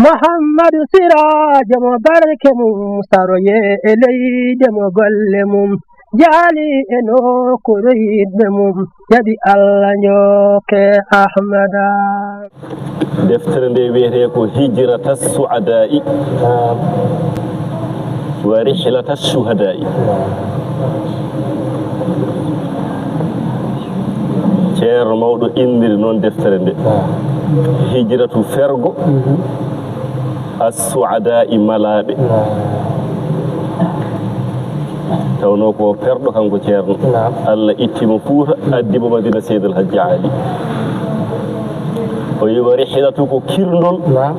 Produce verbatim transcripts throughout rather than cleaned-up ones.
Muhammadu Siraajo mo barke mum saroye e leyde mo golle mum jaali e nokkuure yiɗɓe mum jaɓi Allah njokke Ahmada. Deftere nde wiyetee ko Hijrata Su'adaa'i wa Rihlata Shuhadaa'i. Ceerno mawɗo inndiri noon deftere nde, Hijratu fergo, As-Su'adaa'i malaaɓe. Tawnoo ko perɗo kanko ceerno. Naam. Allah itti mo Fuuta, addi mo Madina Seydi El Hadji Ali. O wi wa rihlatu ko kirndol. Naam.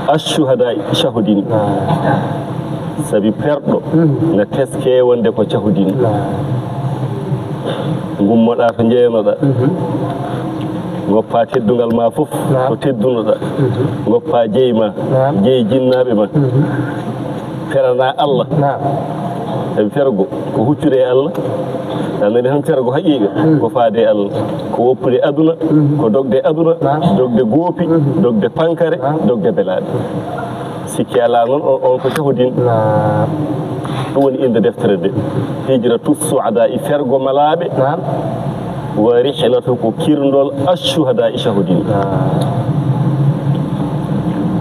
Ashuhada shahudin. Naam. Sabi perɗo na teske wonde ko cahudin. Naam. Ngummoɗaa to njeynoɗaa. Mhm. Ngoppa teddungal ma fof. Naam. Ko teddunoɗaa. Mhm. Ngoppa jeyi ma. Naam. Jeyi jinnaaɓe ma. Mhm. Ferana Allah. Naam. Sabi fergo ko huccude e Allah. A nani han fergo haqiqa. Mm. Ko faade e Allah. Ko woppude aduna. Mm. Ko dogde aduna. Naam. Dogde goopi. Mm. Dogde pankare. Naam. Dogde belaɗe. Sikki alaa noon, o, on ko cahudin. Naam. Ɗum woni innde deftere nde. Hijratu su'ada e fergo malaaɓe. Naam. Wa rihlatu ko kirndol ashuhada e cahudin. Naam.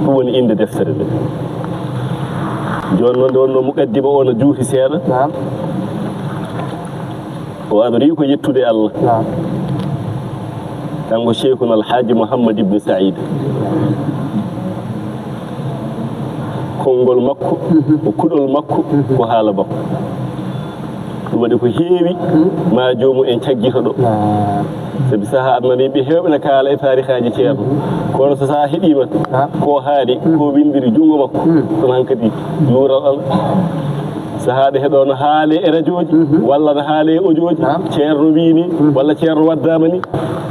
Ɗum woni innde deftere nde. Jooni noon, nde wonno muqaddima o no juuti seeɗa. Naam. O adorii ko yettude Allah. Naam. Kanko Cheikhuna Al Hadji Mouhammad Ibn Saïd. Konngol makko, mhm, ko kuɗol makko, mhm, ko haala makko. Ɗum waɗi ko heewi, mhm, ma joomu en caggito ɗo. Naam. Sabi sahaa aɗa nani ɓe heewɓe na kaala e taarikaaji ceerno. Mhm. Kono so sahaa heɓiima, naam, ko haali, mhm, ko winndiri junngo makko, mhm, ɗum hankadi yuural Allah. Sahaaɓe heɗo no haale e rajooji, mhm, walla no haale e ojooji, naam, ceerno wii ni, mhm, walla ceerno waddaama ni.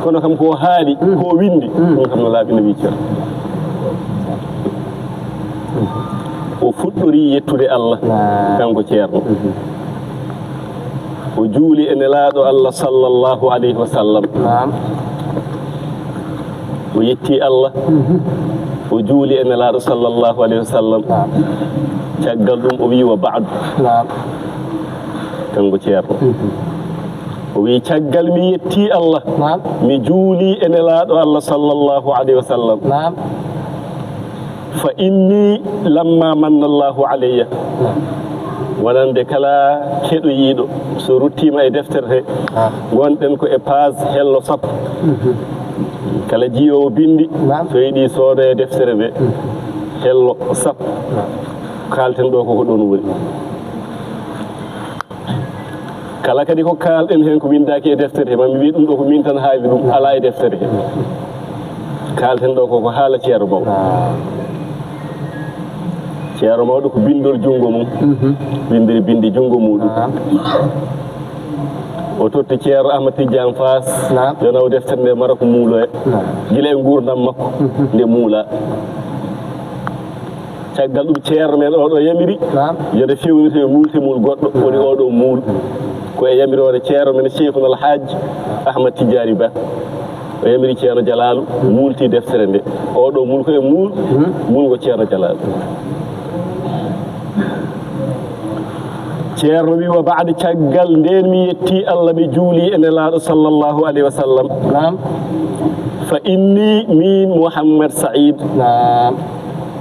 Kono kam ko haali, mhm, ko winndi, mhm, ɗum kam no laaɓi no wii ceerno. O fuɗɗori yettude Allah, naam, kanko ceerno. Mhm. O juuli e Nelaaɗo Allah sallallahu alayhi wa sallam. Naam. O yetti Allah. Mhm. O juuli e Nelaaɗo sallallahu alayhi wa sallam. Naam. Caggal ɗum o wii wa ba'du. Naam. Kanko ceerno. Mhm. O wii caggal mi yetti Allah. Naam. Mi juuli e Nelaaɗo Allah sallallahu alayhi wa sallam. Naam. Fa inni lamma manna Allahu alayya. Naam. Wonande kala keɗoyiiɗo, so ruttiima e deftere he, ah, ngonɗen ko e page hello sappo. Mhm. Kala jiyoowo binndi, naam, so yiɗi soodoya deftere nde, mhm, hello sappo. Naam. Kaalten ɗo ko ko ɗon woni. Kala kadi ko kaalɗen heen ko winndaaki e deftere, ma mi wiya ɗum ɗo ko min tan haawi ɗum, alaa e deftere he. Kaalten ɗo ko, ko haala ceerno mawɗo. Ah. Ceerno mawɗo ko binndol junngo mum, mhm, winndiri binndi junngo muɗum. Ah. O totti ceerno Ahmad Tijjaan Faas, naam, yo naw deftere nde mara ko muuloya. Naam. Gila e nguurndam makko, mhm, nde muulaa. Caggal ɗum, ceerno men oɗo yamiri, naam, yo nde fewnito e muultemul goɗɗo, woni oɗo muul. Ko e yamiroore ceerno men Cheikhuna Al Hadj Ahmad Tidiane Ba. O yamiri ceerno Jalaalu muulti deftere nde. Oɗo muul ko e muul, mhm, muulngo ceerno Jalaalu. Ceerno wi, wa ba'd, caggal ndeen mi yetti Allah, mi juuli e Nelaaɗo sallallahu alayhi wa sallam. Naam. Fa inni, min Mouhammad Saïd. Naam.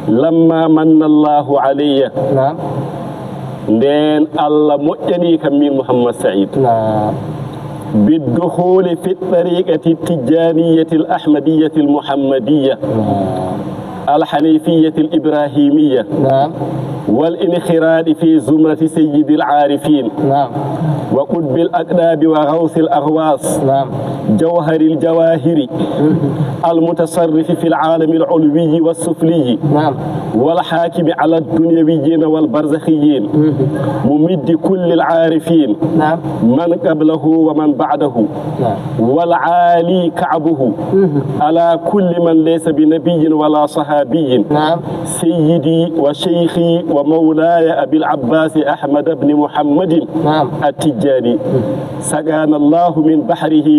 Lamma manna Allahu alayya. Naam. Ndeen Allah moƴƴani kam min Mouhammad Saïd. Naam. Biddukhuli fi tariqati tijaniyyati al ahmadiyyati al muhammadiyya. Naam. Al hanifiyyati al ibrahimiyya. Naam. Wal inkhiradi fi zumrati sayyidi al arifin. Naam. Wa qutbi al aqdabi wa ghawsi al aghwas. Naam. Jawhari al jawahiri. Mhm. Al mutasarrifi fi al alami al ulwi wa sufli. Naam. Wal hakimi ala ad dunyawiyyin wal barzakh. الحقيين. مم. ممد كل العارفين. نعم. من قبله ومن بعده. نعم. والعالي كعبه. مم. على كل من ليس بنبي ولا صحابي. نعم. سيدي وشيخي ومولاي أبي العباس أحمد بن محمد، نعم، التجاني. مم. سقانا الله من بحره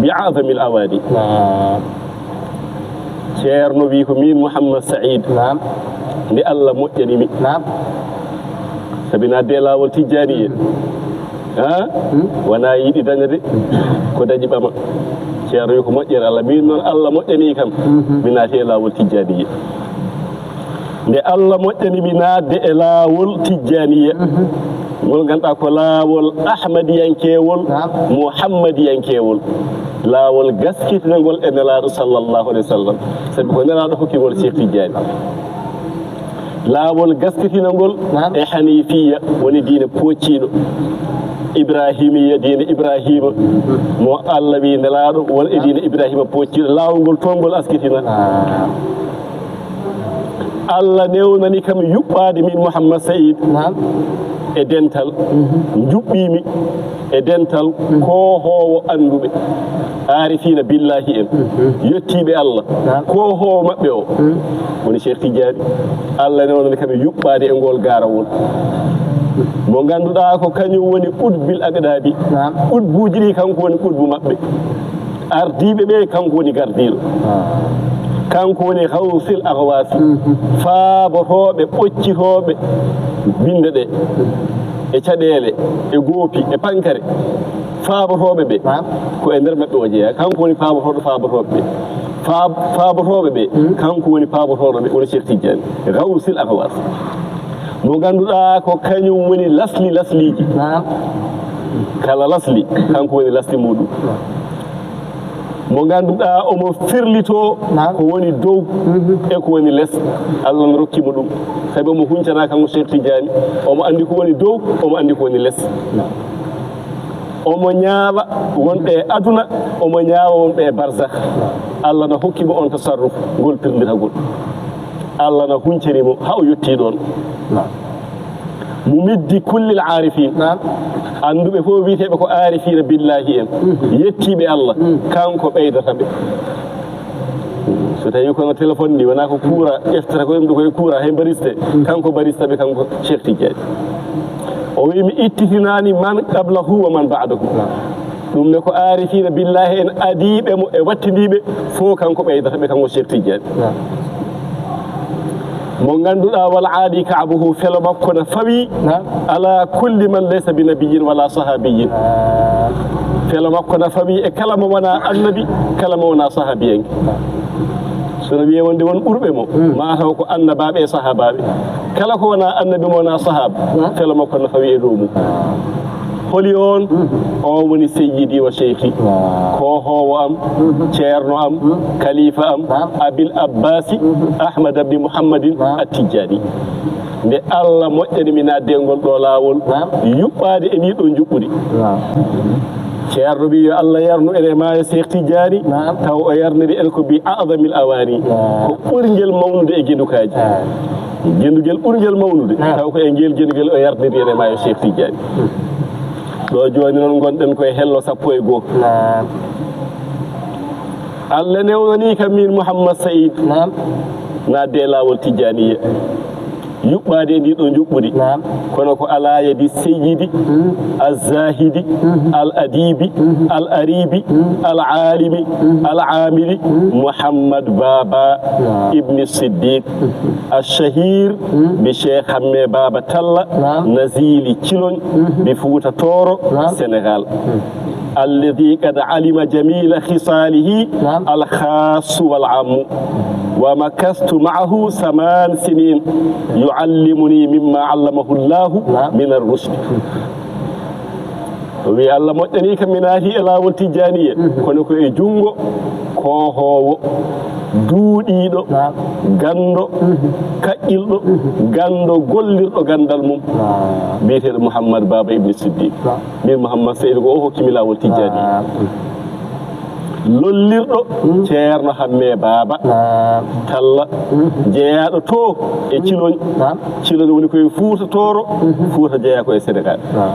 بأعظم الأواني. نعم. Ceerno wi ko min Mouhammad Saïd. Naam. Nde Allah moƴƴani mi. Naam. Sabi naatde e laawol Tijjaaniyee. Ha? Hmm? Wonaa yiɗi daña de. Ko dañi ɓama. Ceerno wi ko moƴƴere Allah. Min noon Allah moƴƴani kam. Mhm. Mi naati e laawol Tijjaaniyee. Nde Allah moƴƴani mi naatde e laawol Tijjaaniyee. Mhm. Ngol ngannduɗaa ko laawol Ahmadiyankeewol, Naam. Muhammadiyankeewol. Laawol gaskitinangol e Nelaaɗo sallallahu alayhi wa sallam. Sabi ko Nelaaɗo hokki ngol Cheikh Tijjaani. Laawol gaskitinangol Naam. E Hanifiya, woni diine poocciiɗo. Ibrahimiya, diine Ibrahima. Mo Allah wi Nelaaɗo, won e diine Ibrahima poocciiɗo. Laawol ngol toon ngol askitina. Ah. Allah newnani kam yuɓɓaade min Mouhammad Saïd Naam. E dental, Mhm. Njuɓɓiimi e dental Mhm. Koohoowo annduɓe, aarifiina billaahi en, Mhm. Yettiiɓe Allah, Naam. Koohoowo maɓɓe o, Mhm. Woni Cheikh Tidiane. Allah newnani kam yuɓɓaade e ngol gaarawol. Mo ngannduɗaa ko kañum woni qutbil aqdaabi. Naam. Qutbuuji ɗi, kanko woni qutbu maɓɓe. Ardiiɓe ɓe, kanko woni gardiiɗo. Ah. Kanko woni gawsil agwaasi. Mhm. Faabotooɓe, ɓoccitooɓe binnde ɗe, e caɗeele, e goopi, e pankare. Faabotooɓe ɓe, Naam. Ko e nder maɓɓe o jeyaa. Kanko woni faabotooɗo faabotooɓe ɓe. Faab-, faabotooɓe ɓe, Mhm. Kanko woni faabotooɗo ɓe, woni Cheikh Tidiane. Gawsil agwaas. Mo ngannduɗaa ko kañum woni lasli lasliiji. Naam. Kala lasli, kanko woni lasli muɗum. Mo ngannduɗaa omo ferlitoo Naam. Ko woni dow Mhm. E ko woni les. Allah no rokki mo ɗum. Sabi omo huncana kanko Cheikh Tidiane. Omo anndi ko woni dow, omo anndi ko woni les. Naam. Omo ñaawa wonɓe e aduna, omo ñaawa wonɓe e barzakh. Naam. Allah no hokki mo on tasarruf, ngol pirlitagol. Allah no huncani mo haa o yettii ɗoon. Naam. Mumiddi kullil aarifin. Naam. Annduɓe fof wiyeteeɓe ko aarifiina billaahi en. Mhm. Yettiiɓe Allah. Mhm. Kanko ɓeydata ɓe. So tawii kono téléphone ni, wonaa ko kuura ƴeftata ko ɗum ɗo koye kuura, hay bariste. Mhm. Kanko barista ɓe, kanko Cheikh Tidiane. O wi mi ittitinaani man qablahu wa man ba'dahu. Naam. Ɗum ne ko aarifiina billaahi en adiiɓe mo e wattindiiɓe fof, kanko ɓeydata ɓe, kanko Cheikh Tidiane. Naam. Mo ngannduɗaa wal aadi ka'buhu, felo makko na fawi Naam. Ala kulli man laysa bi nabiyyin wala sahaabiyyin. Naam. Felo makko na fawi e kala mo wonaa annabi, kala mo wonaa sahaabiyanke. Naam. So no wiyee wonde won ɓurɓe mo, Mm. Maa taw ko annabaaɓe e sahaabaaɓe. Kala ko wonaa annabi mo wonaa sahaaba, Naam. Felo makko na fawi e dow mum. Holi on? Mhm. On woni seyyidi wa sheykhi. Naam. Koohoowo am, Mhm. Ceerno am, Mhm. Kalifa am, Naam. Abil Abbasi, Mhm. Ahmad abdi Muhammadin Naam. At-Tijjani. Nde Allah moƴƴani mi naatde e ngol ɗo laawol, Naam. Yuɓɓaade e ndii ɗo njuɓɓudi. Naam. Ceerno wi yo Allah yarnu en e maayo Cheikh Tidiane, Naam. Taw o yarniri en ko bi a'zamil awaani. Naam. Ko ɓurngel mawnude e gendukaaji. Naam. Gendugel ɓurngel mawnude, Naam. Taw ko e ngel gendugel o yarniri en e maayo Cheikh Tidiane. Hmm. Ɗo jooni noon ngonɗen koye hello sappo e goo. Naam. Allah newnanii kam min Mouhammad Saïd. Naam. Naatde e laawol Tijjaaniyya. Yuɓɓaade e ndii ɗo njuɓɓudi. Naam. Kono ko alaa yadi seyyidi, Hmm. al-zaahidi, Hmm. al-adiibi, Hmm. al-ariibi, Hmm. al-aalimi, Hmm. al-aamili, Hmm. Mouhammad Baba Naam. Ibni Siddiq, Hmm. al-shahiir Hmm. bi Cheikh Hamme Baba Talla, Naam. Naziili Ciloñ, Hmm. bi Fuuta Tooro, Naam. Senegaal. Hmm. Alladhi qad alima jamila khisalihi Naam. Al-khassu wal-ammu. Wa makastu ma'ahu thaman sinin yu'allimuni mimma allamahu Allahu Naam. Min ar-rushd. O wi Allah moƴƴanii kam mi naati e laawol Tijjaaniyya, Mhm. kono ko e junngo koohoowo, duuɗiiɗo, Naam. ganndo, Mhm. kaƴƴilɗo, Mhm. ganndo gollirɗo ganndal mum, Naam. Biyeteeɗo Mouhammad Baba Ibn Siddiq. Naam. Min Mouhammad Seydi ko o hokki mi laawol Tijjaani. Naam. Lollirɗo Mm. Ceerno Hamme Baaba Naam. Talla, Mm. jeyaaɗo to e Mm. Ciloñ. Naam. Ciloñ woni koye Fuuta Tooro, Mm-hmm. Fuuta jeyaa ko e Senegaal. Naam.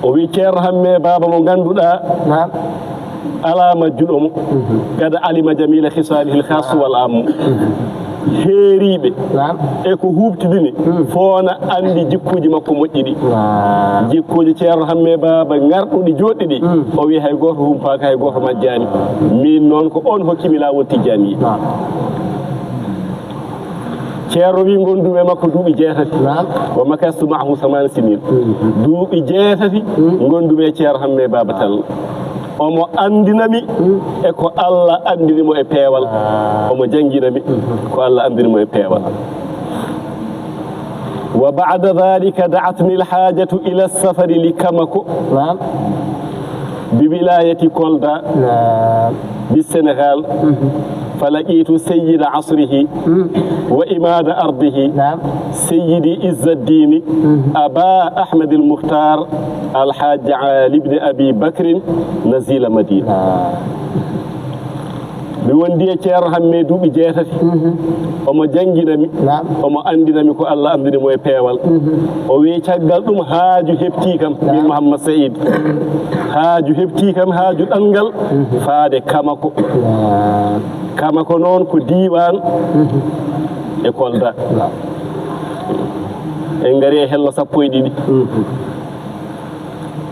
O wi Ceerno Hamme Baaba mo ngannduɗaa Naam. alaa majjuɗo mo. Mm-hmm. Qad alima jamila khisalihil khassu wal ammu. Mm-hmm. Heeriiɓe e ko huuɓtidini fof na anndi jikkuuji makko moƴƴi ɗi. Jikkuuji Ceerno Hammee Baaba ngarɗuɗi jooɗɗi ɗi, o wii hay gooto humpaaka, hay gooto majjaani. Miin noon ko oon hokkimi laawol tijjaani. Ceerno wii ngonndumi e makko duuɓi jeetati. Wa makastu maahu samaana siniin. Duuɓi jeetati ngonndumi e Ceerno Hammee Baaba Tall. Omo anndinami e ko Allah anndini mo e peewal. Omo janngina mi ko Allah anndini mo e peewal. Wa ba'da dhalika da'atni al-hajatu ila as-safari li Kamako bi wilayati Kolda bi Senegal. Falaqitu sayyida asrihi wa imada ardihi sayyidi Izzaddini Aba Ahmed al Mukhtar Alhaji Ali ibn Abi Bakrin Nazila Madina. Mi wondi e Ceerno Hammee duuɓi jeetati. Omo janngina mi, omo anndina mi ko Allah anndini mo e peewal. O wii caggal ɗum haaju heɓtii kam, min Muhammad Said. Haaju heɓtii kam, haaju ɗanngal faade Kamako. Kamako noon ko diiwaan e Kolda. En ngari e hello sappo e ɗiɗi.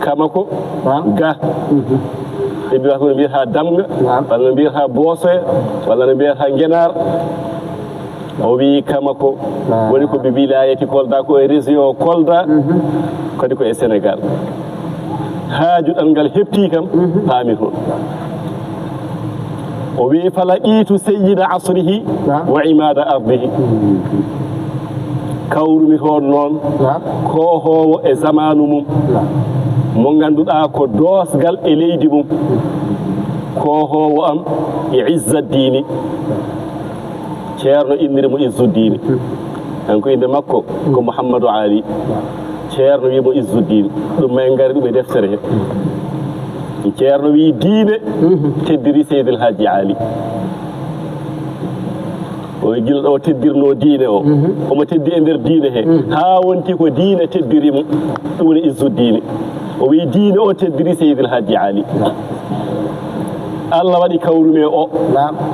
Kamako ga. Ɓe mbiya ko no mbiyata Damga, walla no mbiyata Boosoya, walla no mbiyata Ngenaar. O wii Kamako woni ko bi wilayati Kolda, ko e région Kolda, kadi ko e Senegal. Haaju ɗanngal heɓtii kam, paami toon. O wii falaqitu sayyida asrihi wa imada ardihi. Kawrumi toon noon koohoowo e zamaanu mum, mo ngannduɗaa ko doosgal e leydi mum, koohoowo am e Izzaddini. Ceerno inniri mo Izzuddini. Kanko innde makko ko Muhammadu Ali. Ceerno wii mo Izzuddin. Ɗum ma en ngari ɗum e deftere he. Ceerno wii diine teddiri Seydil Hajji Ali. O wii gila ɗo teddirno diine o. Omo teddi e nder diine he. Haa wonti ko diine teddiri mo. Ɗum woni Izzuddin. O wii diine o teddiri Seydil Hajji Ali. Allah waɗi kawrumi e o.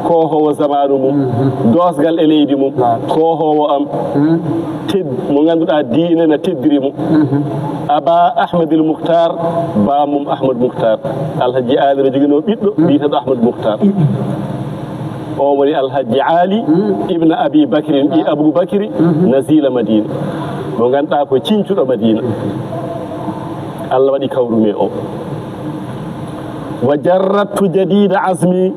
Koohoowo zamaanu mum. Doosgal e leydi mum. Koohoowo am. Ted-, mo ngannduɗaa diine na teddiri mo. Aba Ahmadil Mukhtar, baamum Ahmad Mukhtar. Alhaji Ali no joginoo ɓiɗɗo, biyeteeɗo Ahmad Mukhtar. O woni Alhaji Ali ibn Abi Bakrin, ɓii Abu Bakri, Nazila Madina. Mo ngannduɗaa ko cincuɗo Madina. Allah waɗi kawrumi e o. Wa jarradtu jadida azmi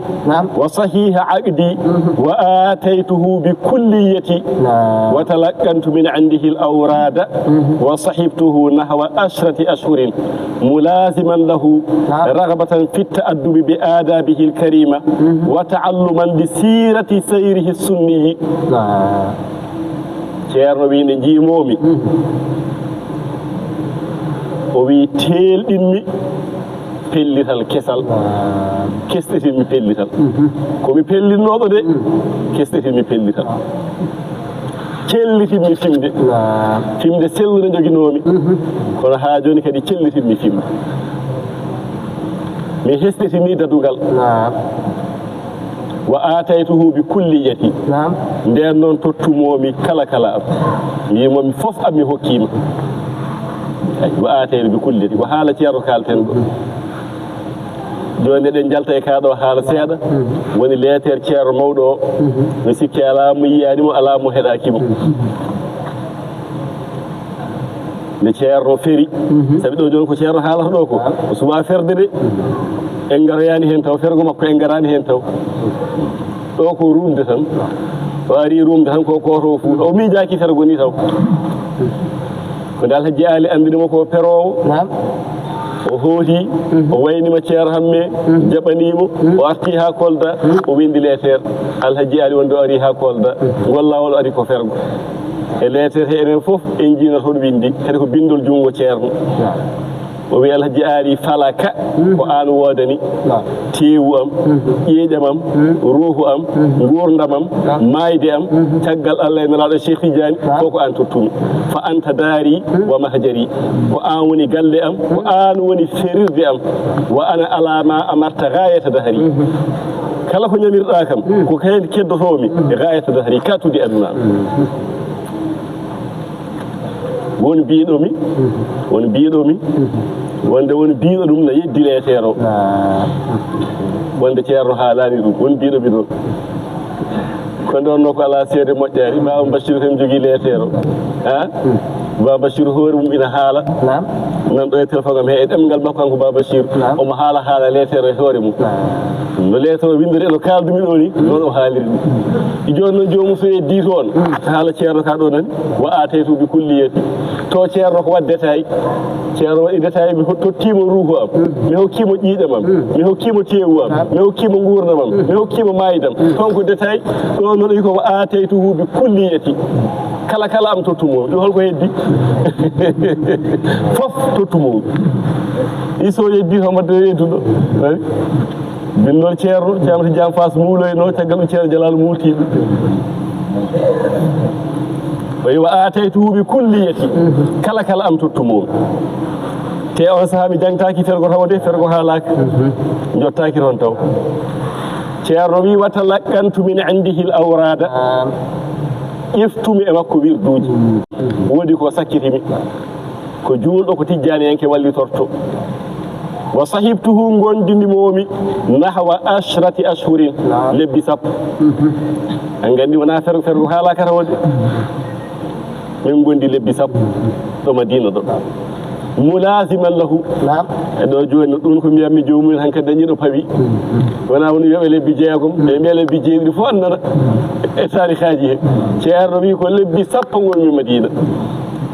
wa sahiha aqdi wa ataytuhu bi kulliyati wa talaqqantu min indihi al awrada wa sahibtuhu nahwa ashrati ashhurin mulaziman lahu raghbatan fi ta'addubi bi adabihi al karima wa ta'alluman li sirati sayrihi sunniyi. Ceerno wii nde njiimoomi o wii teelɗinmi pellital kesal. Kesɗitinmi pellital. Ko mi pellinnooɗo de, kesɗitinmi pellital. Cellitinmi fimde. Fimde sellude njoginoomi. Kono haa jooni kadi cellitinmi fimde. Mi hesɗitini dadugal. Wa ataytuhu bi kulliyati. Ndeen noon tottumomi kala kala am. Mbimomi fof am mi hokkima. Ay, wa ataytuhu bi kulliyati. Ko haala ceerno kalten ɗo. Jooni eɗen njalta e kaa ɗo haala seeɗa. Woni leeter ceerno mawɗo o. Mi sikki alaa mo yiyaani mo, alaa mo heɗaaki mo. Nde ceerno feri. Sabi ɗo jooni ko ceerno haalata ɗo ko. O suɓaa ferde de. En ngaroyaani heen taw, fergo makko en ngaraani heen taw. Ɗo ko rumde tan. O ari rumde tan ko kooto o fuuɗa. O miijaaki fergo ni taw. Ko nde Alhaji Ali anndini mo ko peroowo. O hooti, o waynima ceerno Hamme, jaɓanimo, o arti haa Kolda, o winndi leeter. Alhaji Ali wonde o ari haa Kolda. Ngol laawol ari ko fergo. E leeter he enen fof en njiino toon winndi, kadi ko binndol junngo ceerno. O wi Alhaji Ali falaka ko aan woodani. Teewu am, ƴeeƴam am, ruuhu am, nguurndam am, maayde am, caggal Allah e Nelaaɗo Cheikh Tidiane, fof ko aan tottumi. Fa anta daari wa mahjari. Ko aan woni galle am, ko aan woni ferirde am. Wa ana ala ma amarta gaayata dahri. Kala ko ñamirɗa kam, ko heen keddotoomi, e gaayata dahri, kaɗɗudi aduna am. Won biiɗo mi, won biiɗo mi, wonde won biiɗo ɗum na yeddi leeteer o. Wonde Ceerno haalaani ɗum, won biiɗo mi ɗoon. Ko ɗoon no ko alaa seede moƴƴaani, Baaba Basiiru kam jogii leeteer o. Ha? Baaba Basiiru hoore mum ina haala. Naam. Nan ɗo e téléphone am he e ɗemngal makko kanko Baaba Basiiru. Naam. Omo haala haala leeteer o e hoore mum. Naam. No leeteer o winndori e no kaaldumi ɗo ni, noon o haaliri ɗum. Jooni noon joomum so yeddii toon, haala Ceerno ka ɗo nani, wa aataytu bi kulliyati. To Ceerno ko waɗ détail. Ceerno waɗi détail, mi ho-, tottiima ruuhu am, mi hokkiima ƴiiƴam am, mi hokkiima teewu am, mi hokkiima nguurndam am, mi hokkiima maayde am. Toon ko détail. Ɗo noon o wi ko wa aataytuhu bi kulliyati. Kala kala am tottumo. Ɗum holko heddi? Fof tottumo. Iso yeddi homo de yedduɗo. Ay. Binnol Ceerno, Ceerno Tijaan Faas muuloyno, caggal ɗum Ceerno Jalal muultiiɓe. O wi wa aataytuhu bi kulliyati. Kala kala am tottumo. Te on sahaa mi jangtaaki fergo taw de, fergo haalaaka. Jottaaki toon taw. Ceerno wi wa talaqqantu min indihi l awrada. Iftumi e makko wirduuji. Woodi ko sakkitimi. Ko juulɗo, ko tijjaaniyanke wallitorto. Wa sahibtuhu, ngonndinimoomi nahwa ashrati ashhurin, lebbi sappo. En nganndi wonaa fergo fergo haalaaka taw de. Min ngondi lebbi sappo ɗo Madina ɗo. Mulasiman lahu. Naam. E ɗo jooni ɗum ko mbiyatmi joomum en hankadi dañi ɗo pawi. Wonaa woni wiyaɓe lebbi jeegom, ɓe mbiya lebbi jeeɗiɗi fof annana e taarikaaji he. Ceerno wi ko lebbi sappo ngonmi Madina.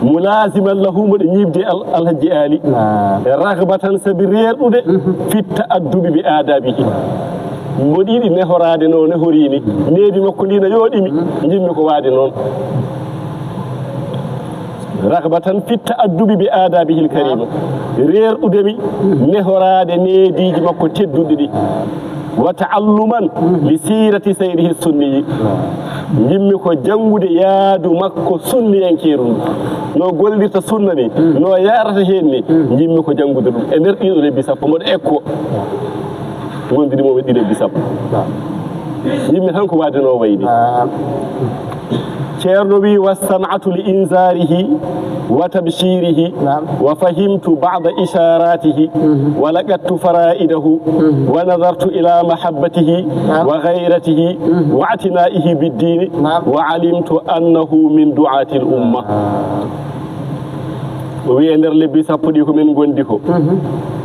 Mulasiman lahu, mboɗo ñiiɓde Al-, Alhaji Ali. Naam. Ragbatan, sabi reerɗude, fi ta'addubi bi aadabihi. Mboɗo yiɗi nehoraade no nehorini. Needi makko ndi na yooɗimi, njiɗmi ko waade noon. Ragbatan fi ta'addubi bi aadabihi l karima. Reerɗude mi nehoraade neediiji makko tedduɗi ɗi. Wa ta'alluman li siirati sayrihi sunniyi. Njiɗmi ko janngude yaadu makko sunniyankeeru ndu. No gollirta sunna ni, no yaarata heen ni, njiɗmi ko janngude ɗum. E nder ɗiɗo lebbi sappo, mboɗo ekko. Ngondiri mo ɓe ɗiɗo lebbi sappo. Yimɓe tan ko waade no wayni. Naam. Ceerno wi, "Wastama'tu li inzarihi wa tabshirihi, naam, wa fahimtu ba'da isharatihi, mhm, wa laqattu fara'idahu, mhm, wa nazartu ila mahabbatihi, naam, wa ghayratihi, mhm, wa i'tina'ihi bid-dini, naam, wa alimtu annahu min du'ati al-umma." Naam. O wi'i, e nder lebbi sappo ɗi ko min ngondi ko, mhm,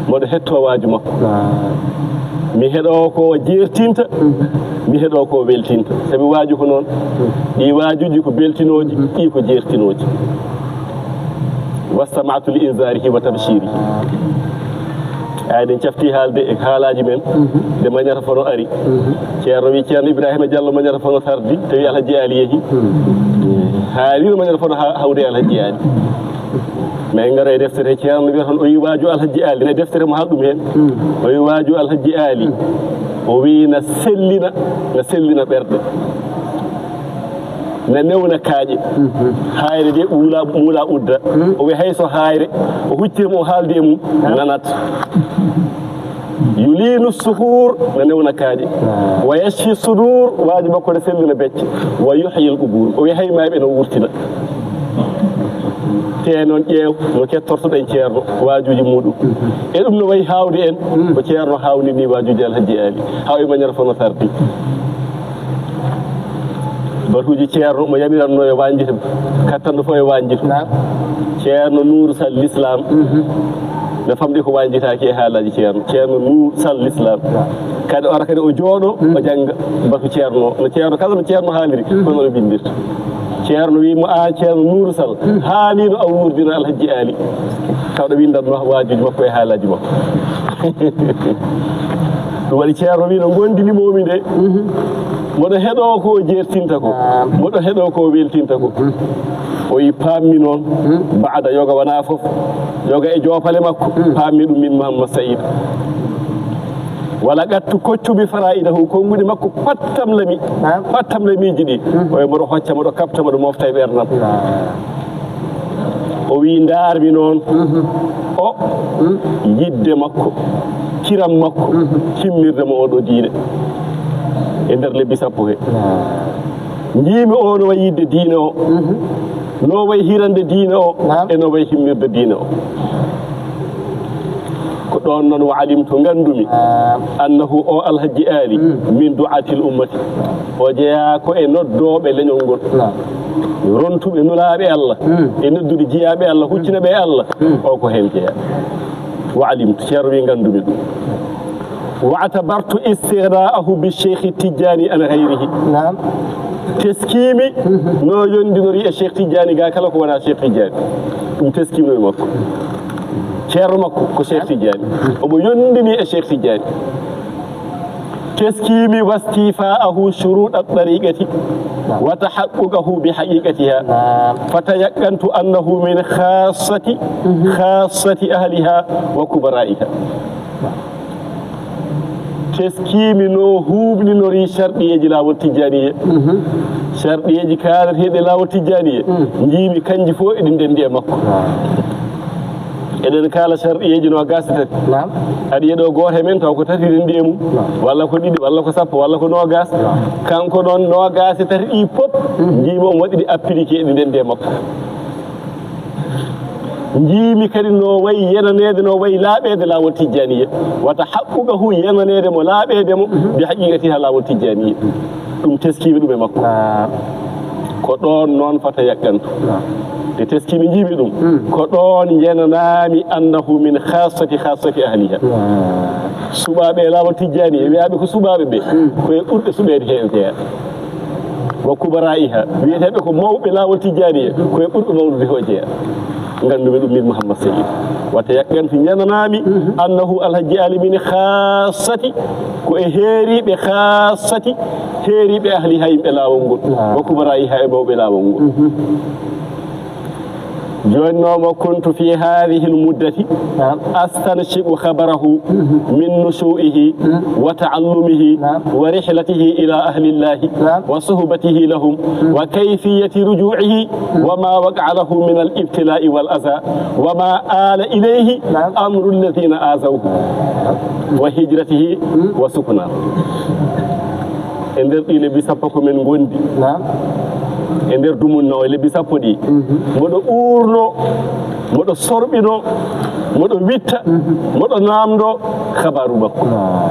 mboɗo hettoo waaju makko. Ah. Mi heɗoo ko o jeertinta, mhm, mi heɗoo ko o weltinta. Sabi waaju ko noon, mhm, ɗi waajuuji ko beltinooji, mhm, ɗi ko jeertinooji. Wastama'tu li inzarihi wa tabshirihi. Ay, ɗen cafti haalde e haalaaji men, mhm, nde Mañata Fono ari. Mhm. Ceerno wi, Ceerno Ibrahima Diallo Mañata Fono tardi, tawi Alhaji Ali yehi. Mhm. Haalino Mañata Fono ha-, hawde e Alhaji Ali. Mais en ngara e deftere Ceerno, mbiyata on o yi waaju Alhaji Ali, ne deftere mo haal ɗum heen. Mhm. O yi waaju Alhaji Ali. O wi na sellina, na sellina ɓerɗe. Na newna kaaƴe. Mhm. Haayre de ɓuula, ɓuula udda. Mhm. O wi hay so haayre, o huccirma o haaldi e mum, ah, nanat. Yulinu suhur, na newna kaaƴe. Ah. Wa yashfi sudur, waaju makko ne sellina becce. Wa yuhyil qubur. O wi hay mayɓe no wurtina. Te noon ƴeew no kettortoɗen Ceerno, waajuuji muuɗum. Mhm. E ɗum no wayi haawde en, mhm, ko Ceerno haawnini waajuuji Alhaji Ali. Haa o yi Mañata Fono tardi. Batuuji Ceerno mo yamiranno e wañjito, kattanɗo fof e wañjito. Naam. Ceerno Nuuru Sall Lislaam. Mhm. Ɓe famɗi ko wañjitaaki e haalaaji Ceerno. Ceerno Nuuru Sall Lislaam. Naam. Kadi o ara kadi o jooɗo, mhm, o jannga batu Ceerno. No Ceerno, kala no Ceerno haaliri, mhm, ko noon o binndirta. Ceerno wi mo, "Aan Ceerno Nuuru Sall, mhm, haaliino a wuurdina Alhaji Ali." Tawɗo winndatno waajuuji makko e haalaaji makko. Ɗum waɗi Ceerno wi, "No ngondinimoomi nde, mhm, mboɗo heɗoo ko o jeertinta ko, ah, mboɗo heɗoo ko o weltinta ko." Mhm. O wi, "Paammi noon, mhm, baada yoga wonaa fof, yoga e joopale makko, mhm, paammi ɗum min Muhammad Saïd." Wala qattu koccumi fara'idahu, konnguɗi makko pattam lami, naam, pattam lamiiji ɗi. Mhm. O wi, "Mboɗo hocca, mboɗo kaɓta, mboɗo mofta e ɓernam." Naam. O wi, "Ndaarmi noon, mhm, o, mhm, yiɗde makko, kiram makko, mhm, himmirde mo oɗo diine." E nder lebbi sappo he. Njiimi o no wayi yiɗde diine o, no wayi hirande diine o, e no wayi himmirde diine o. Ko ɗoon noon wa alimtu, nganndumi, annahu, o Alhajji Aali, min du'aatil ummati, o jeyaa ko e noddooɓe leñol ngol, rontuɓe nulaaɓe Allah, e noddude jiyaaɓe Allah, huccinaɓe e Allah, o ko heen jeyaa. Wa alimtu, ceerno wi, nganndumi ɗum. Wa atabartu istighnaahu bi Cheikh Tidjani an ghayrihi. Naam. Teskiimi no yondinori e Cheikh Tidjani ga kala ko wonaa Cheikh Tidjani. Ɗum teskiimi no e makko. Ceerno makko ko Cheikh Tidjani. Omo yondini e Cheikh Tidjani. Teskiimi wastifaahu shuruuɗa tariqati wa tahaqquqahu bi haqiqatiha. Naam. Fatayaqantu annahu min khassati, khassati ahliha wa kubara'iha. Teskiimi no huuɓninori sarɗiyeeji laawol Tijjaaniye. Sarɗiyeeji kaalateeɗi laawol Tijjaaniye, njiimi kanji fof eɗi ndenndi e makko. Eɗen kaala sarɗiyeeji noogaas e tati. Naam. Aɗa yiya ɗo gooto e men taw ko tati ndenndi e mum, walla ko ɗiɗi, walla ko sappo, walla ko noogaas. Kanko noon noogaas e tati ɗi fof, njiimi omo waɗi ɗi appliqué eɗi ndenndi e makko. Njiimi kadi no wayi yenaneede, no wayi laaɓeede laawol Tijjaaniya. Wa tahaqquqahu, yenaneede mo, laaɓeede mo, bi haqiqatiha, laawol Tijjaaniya. Ɗum teskiimi ɗum e makko. Ko ɗoon noon fatayaqantu. Nde teskiimi njiimi ɗum, ko ɗoon njenanaami annahu min khassati, khassati ahliha. Suɓaaɓe e laawol Tijjaaniya, wiyaaɓe ko suɓaaɓe ɓe, ko e ɓurɓe suɓeede heen jeyaa. Wa kubara'iha, wiyeteeɓe ko mawɓe laawol Tijjaaniya, ko e ɓurɓe mawnude ko jeyaa. Nganndumi ɗum min Mouhammad Seydi. Wa tayaqantu, njenanaami, annahu Alhajji Aali min khassati, ko e heeriiɓe khassati, heeriiɓe ahliha, yimɓe laawol ngol. Wa kubara'iha, e mawɓe laawol ngol. Jooni noon, wa kuntu fi hadhihi al-muddati astanshiqu khabarahu min nushu'ihi wa ta'allumihi wa rihlatihi ila ahli Allahi wa suhbatihi lahum wa kayfiyati ruju'ihi wa ma waqa'a lahu min al-ibtila'i wal adha wa ma ala ilayhi amru alladhina azawhu wa hijratihi wa suknahu. E nder ɗi lebbi sappo ko men ngondi. Naam. E nder dumunna o, e lebbi sappo ɗi, mboɗo uurno, mboɗo sorɓino, mboɗo witta, mboɗo naamndo khabaaru makko. Naam.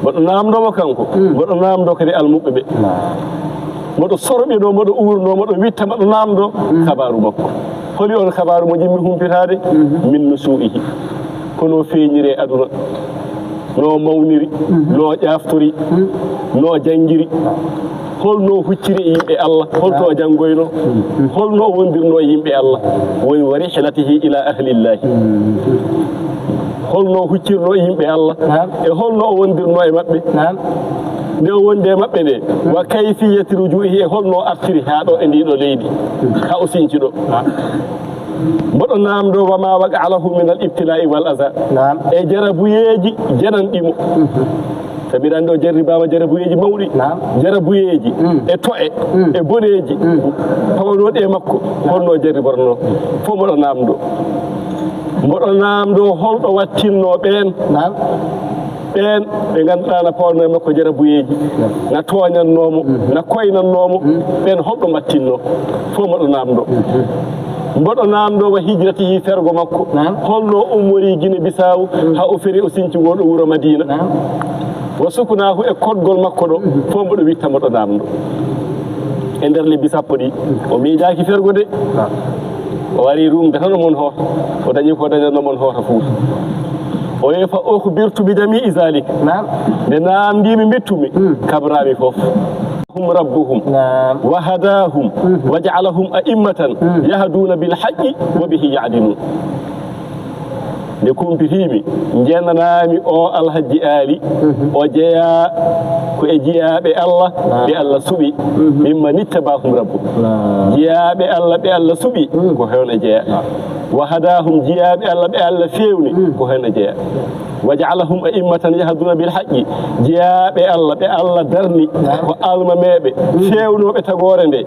Mboɗo naamndo mo kanko, mboɗo naamndo kadi almuɓɓe ɓe. Naam. Mboɗo sorɓino, mboɗo uurno, mboɗo witta, mboɗo naamndo khabaaru makko. Holi oon khabaaru mo njiɗmi humpitaade? Min nushu'ihi. Ko no feeñiri e aduna, no mawniri, no ƴaaftori, no janngiri, holno hucciri e yimɓe Allah, holto o janngoyno, holno o wondirno e yimɓe Allah, woy wa rihlatihi ila ahlillahi. Holno o huccirno e yimɓe Allah, e holno o wondirno e maɓɓe. Nde o wondi e maɓɓe nde, wa kayfiyati ruju'ihi, e holno o artiri haa ɗo e ndi ɗo leydi, haa o sinci ɗo. Mboɗo naamndo wa ma waqa'a lahu min al ibtila'i wal adha. Naam. E jarabuyeeji jananɗi mo. Sabi ɗan ɗo jarribaama jarabuyeeji mawɗi. Naam. Jarabuyeeji e to'e e boneeji pawanooɗi e makko. Holno jarriborno? Fof mboɗo naamndo. Mboɗo naamndo holɗo wattinno ɓeen. Naam. Ɓeen ɓe ngannduɗaa na pawanoo e makko jarabuyeeji, na tooñannoo mo, na koynannoo mo, ɓeen holɗo mbattinnoo? Fof mboɗo naamndo. Mboɗo naamndo wa hijratihi, fergo makko. Naam. Holno o ummori Gine Bisaaw, haa o feri o sinci ngoo ɗo wuro Madiina? Naam. Wa suknaahu, e koɗgol makko ɗo, fof mboɗo witta, mboɗo naamndo. E nder lebbi sappo ɗi, o miijaaki fergo de. Naam. O ari ruumde tan o mon hoota. O dañi ko dañatno mon hoota fof. O wiyi, fa ukhbirtu bi jami'i zalik. Naam. Nde naamndiimi, mbittumi, kabraami fof. Hum rabbuhum. Naam. Wa hadahum. Wa ja'alahum a'immatan yahduna bil haqqi wa bihi ya'dilun. Nde kumpitiimi, njenanaami o Alhajji Aali, o jeyaa ko e jiyaaɓe Allah ɓe Allah suɓi, mimman ittabahum rabbuhum. Jiyaaɓe Allah ɓe Allah suɓi, ko heen o jeyaa. Wa hadahum, jiyaaɓe Allah ɓe Allah feewni, ko heen o jeyaa. Wa ja'alahum a'immatan yahduna bil haqqi, jiyaaɓe Allah ɓe Allah darni ko almameeɓe feewnooɓe tagoore nde,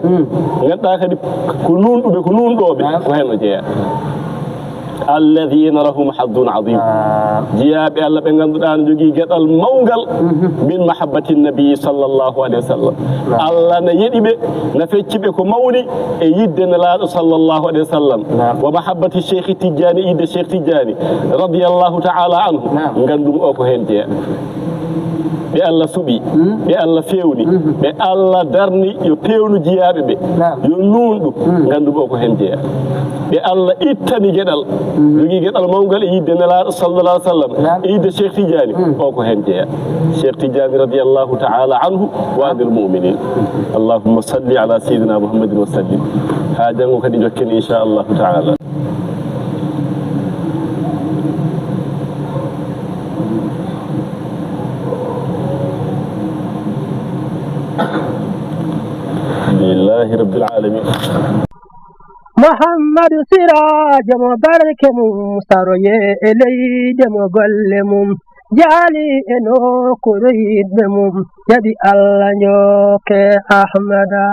ngannduɗaa kadi ko nuunɗuɓe, ko nuunɗooɓe, ko heen o jeyaa. Alladhina lahum hazzun azim. Jiyaaɓe Allah ɓe ngannduɗaa no jogii geɗal mawngal min mahabbati nabi sallallahu alayhi wa sallam. Allah na yeɗi ɓe, na fecci ɓe ko mawni e yidde Nelaaɗo sallallahu alayhi wa sallam. Wa mahabbati Cheikh Tidiane, yidde Cheikh Tidiane radiyallahu ta'ala anhu. Nganndu-mi o ko heen jeyaa. Ɓe Allah suɓi, ɓe Allah feewni, ɓe Allah darni yo peewnu jiyaaɓe ɓe, yo nuun ɗum, nganndu-mi o ko heen jeyaa. Ɓe Allah ittani geɗal, jogii geɗal mawngal e yidde Nelaaɗo sallallahu alayhi wa sallam, e yidde Cheikh Tidiane, o ko heen jeyaa. Cheikh Tidiane radiyallahu ta'ala anhu wa anil mu'minin. Allahumma salli ala sayyidina Muhammadin wa sallim. Haa janngo kadi njokken, insha Allahu ta'ala. Alhamdulillahi Rabbil Alamin. Muhammadu Siraajo mo barke mum, saroye e leyde mo golle mum, jaali e nokkuure yiɗɓe mum, jaɓi Allah njooke Ahmada.